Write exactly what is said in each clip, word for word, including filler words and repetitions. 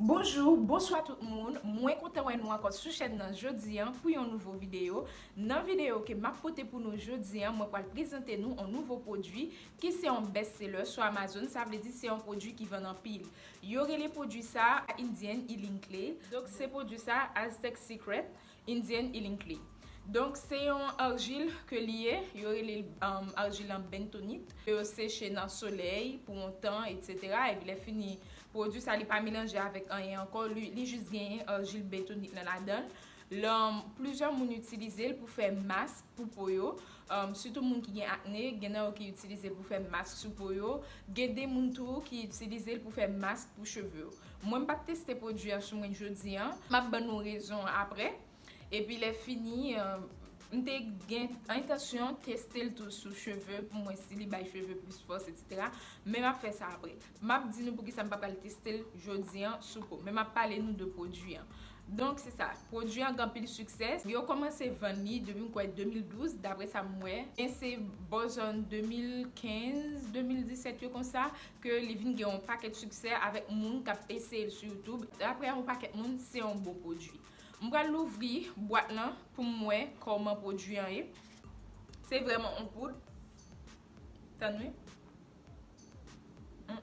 Bonjou, bonswa tout moun. Mwen kontan wè nou ankò sou chèn nan jodi an pou yon nouvo videyo. Nan videyo ke m ap pote pou nou jodi an, mwen pral prezante nou yon nouvo pwodui ki se yon best seller sou Amazon, sa vle di se yon pwodui ki vann anpil. Yo rele pwodui sa a Indian Healing Clay. Donk se pwodui sa a Aztec Secret Indian Healing Clay. Donk se yon arjil ke li ye, yo rele l, um, arjil an bentonit. Yo seche nan solèy pou yon tan, etsetera. Epi lè fini, pwodui sa li pa melanje avèk anyen ankò, li, li jis genyen arjil bentonit lan ladan l. Lan, plizyè moun itilize l pou fè mask pou po yo, um, sitou moun ki gen akne, gen nan yo ki itilize l pou fè mask sou po yo, gen de moun tou ki itilize l pou fè mask pou cheve yo. Mwen, m p ap teste pwodui an sou mwen jodi an, m ap ban nou rezon an apre. Epi lè fini, um, m te gen entansyon teste l tou sou cheve pou m wè si li bay cheve plis fòs, etsetera. Men m ap fè sa apre. M ap di nou poukisa m pa pral teste l jodi an sou po, men m ap pale nou de pwodui an. Donk se sa, pwodui an gen anpil siksè. Yo kòmanse vann li depi m kwè de mil douz, daprè sa m wè. Men se bò zòn de mil kenz, de mil disèt yo konsa ke li vin gen yon pakèt siksè avèk moun k ap eseye l sou YouTube. Daprè yon pakèt moun, se yon bon pwodui. M pral louvri bwat lan pou m wè kòman pwodui an ye. Se vrèman yon poud. Tann wi. Mm.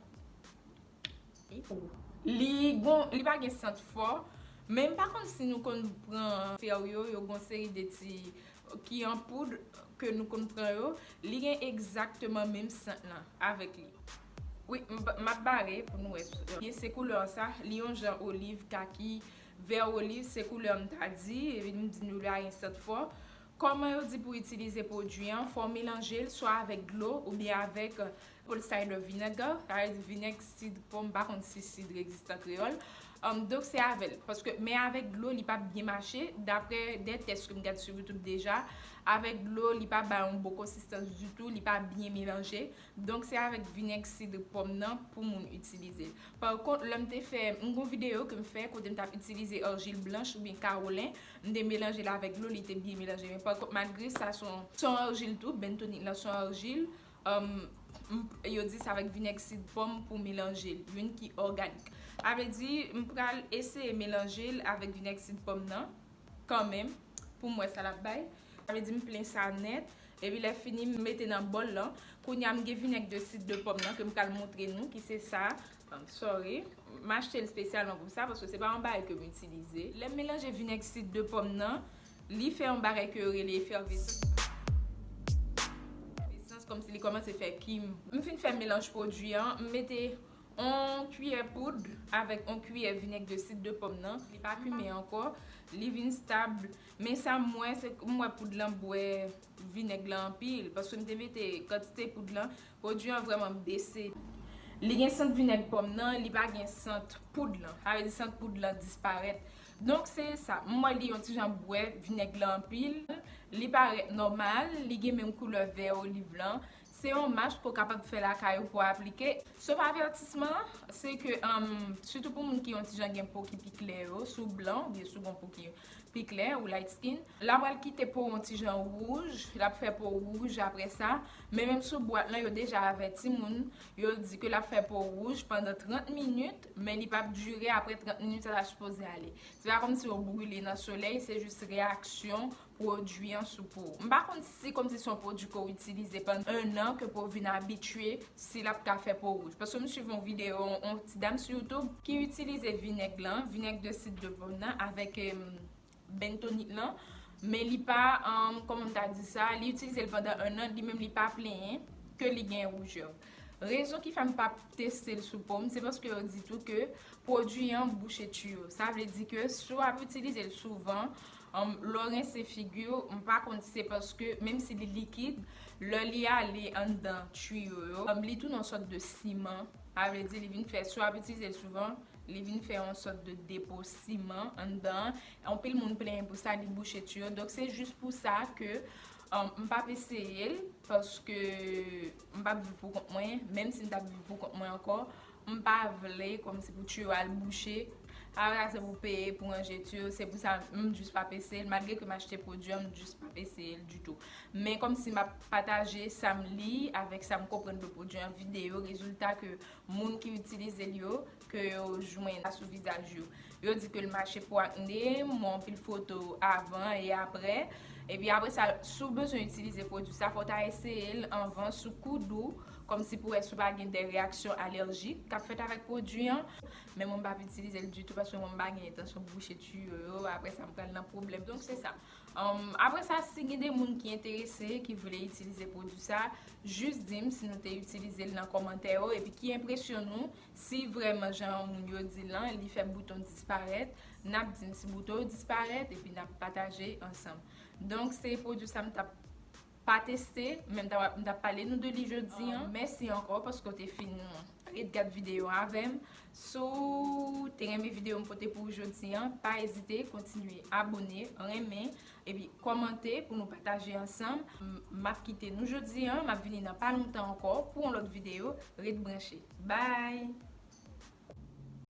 Li gon, li pa gen sant fò, men m pa konn si nou konn pran fè yo, yo gon seri de ti ki an poud ke nou konn pran yo, li gen egzakteman menm sant lan avèk li. Wi, m, m ap bare pou nou wè. Ye se koulè sa, li yon jan oliv, kaki, vè oliv, se koulè m ta di, epi m di nou li pa gen sant fò. Kòman yo di pou itilize pwodui an? Fò w melanje l swa avèk dlo oubyen avèk apple cider vinegar, sa vle di vinèg sid pòm, m pa konn si sid egziste an kreyòl. Um, donk se avè l, paske men avèk dlo li p ap byen mache, daprè de tès ke m gad sou YouTube deja, avèk dlo li pa bay yon bon konsistans ditou, li pa byen melanje. Donk se avèk vinèg sid pòm nan pou moun itilize l. Pa kont, lè m te fè, m gon videyo ke m fè kote m t ap itilize arjil blanch oubyen kawolen, m te melanje l avèk dlo, li te byen melanje. Men pa kont, malgre sa se yon, se yon arjil tou, bentonit lan se yon arjil, um, m, yo di se avèk vinèg sid pòm pou melanje l, youn ki òganik. Sa vle di, m pral eseye melanje l avèk vinèg sid pòm nan kanmenm, pou m wè sa l ap bay. Sa vle di m plen sa nèt, epi lè fini m mete nan bòl lan. Kounye a m gen vinèg de sid de pòm nan ke m pral montre nou, ki se sa. Um, sorry. M achte l espesyalman pou sa, paske se pa yon bagay ke m itilize. Lè m melanje vinèg sid de pòm nan, li fè yon bagay ke yo rele efèvesans. Efèvesans, kòmsi li kòmanse fè kim. M fin fè melanj pwodui an, m mete yon kiyè poud avèk yon kiyè vinèg de sid de pòm nan. Li pa kimen ankò, li vin stab. Men sa m wè, se m wè poud lan bwè vinèg lan anpil, paske m te mete kantite poud lan. Pwodui an vrèman bese. Li gen sant vinèg pòm nan, li pa gen sant poud lan. Sa vle di sant poud lan disparèt. Donk se sa. M wè li yon ti jan bwè vinèg lan anpil. Li parèt nòmal, li gen menm koulè vè oliv lan. Se yon mask ou kapab fè lakay ou pou aplike. Sèl avètisman, se ke, um, sitou pou moun ki yon ti jan gen po ki pi klè yo, si w blan oubyen si w gon po ki pi klè ou light skin, l ap pral kite po w yon ti jan wouj, l ap fè po w wouj apre sa. Men menm sou bwat lan, yo deja avèti moun, yo di ke l ap fè po w wouj pandan trant minit, men li p ap dire apre trant minit, sa ta sipoze ale. Se pa kòmsi yo brile nan solèy, se jis reyaksyon pwodui an sou po w. M pa konn si kòmsi se yon pwodui ke w itilize pandan en an ke po w vin abitye si l ap ka fè po w wouj. Paske m swiv yon videyo, yon, yon ti dam sou YouTube ki itilize vinèg lan, vinèg de sid de pòm nan avèk, em, bentonit lan, men li pa, em, kòman m ta di sa, li itilize l pandan en an, li menm li pa plenyen ke li gen woujè. Rezon ki fè m p ap teste l sou po m, se paske yo di tou ke pwodui an bouche tiyo. Sa vle di ke si w ap itilize l souvan, um, lè w rense figi w, m pa konn si se paske, menm si li likid, lè li ale anndan tiyo yo, um, li tounen yon sòt de siman. Sa vle di li vin fè, si w ap itilize l souvan, li vin fè yon sòt de depo siman anndan. Anpil moun plenyen pou sa, li bouche tiyo. Donk se jis pou sa ke, um, m p ap eseye l, paske m p ap viv pou kont mwen, menm si m t ap viv pou kont mwen ankò, m pa vle kòmsi pou tiyo al bouche Apre sa, se pou peye pou ranje ti yo, se pou sa m jis p ap eseye l, malgre ke m achte pwodui an, m jis p ap eseye l ditou. Men kòmsi m ap pataje sa m li avèk sa m konprann de pwodui an, videyo, rezilta ke moun ki itilize l yo, ke yo jwenn sou vizaj yo. Yo di ke l mache pou akne, m wè anpil foto avan e aprè. Epi apre sa, si w bezwen itilize pwodui sa, fò w ta eseye l anvan sou koud ou, kòmsi pou wè si w pa gen de reyaksyon alèjik k ap fèt avèk pwodui an. Men mwen m p ap itilize l ditou paske mwen m pa gen entansyon bouche tiyo yo. Apre sa, m pral nan pwoblèm. Donk, se sa. Um, apre sa, si gen de moun ki enterese, ki vle itilize pwodui sa, jis di m si nou te itilize l nan kòmantè yo, epi ki enpresyon nou, si vrèman jan moun yo di lan, li fè bouton disparèt, n ap di m si bouton yo disparèt, epi n ap pataje ansanm. Donk, se pwodui sa m t ap pa teste, men m t ap, m t ap pale nou de li jodi an. Mèsi ankò paske w te fin ret gad videyo avè m. Si w te renmen videyo m pote pou ou jodi an, pa ezite kontinye abone, renmen, epi kòmante pou nou pataje ansanm. M, m ap kite nou jodi an, m ap vini nan pa lontan ankò pou yon lòt videyo. Ret branche. Bye!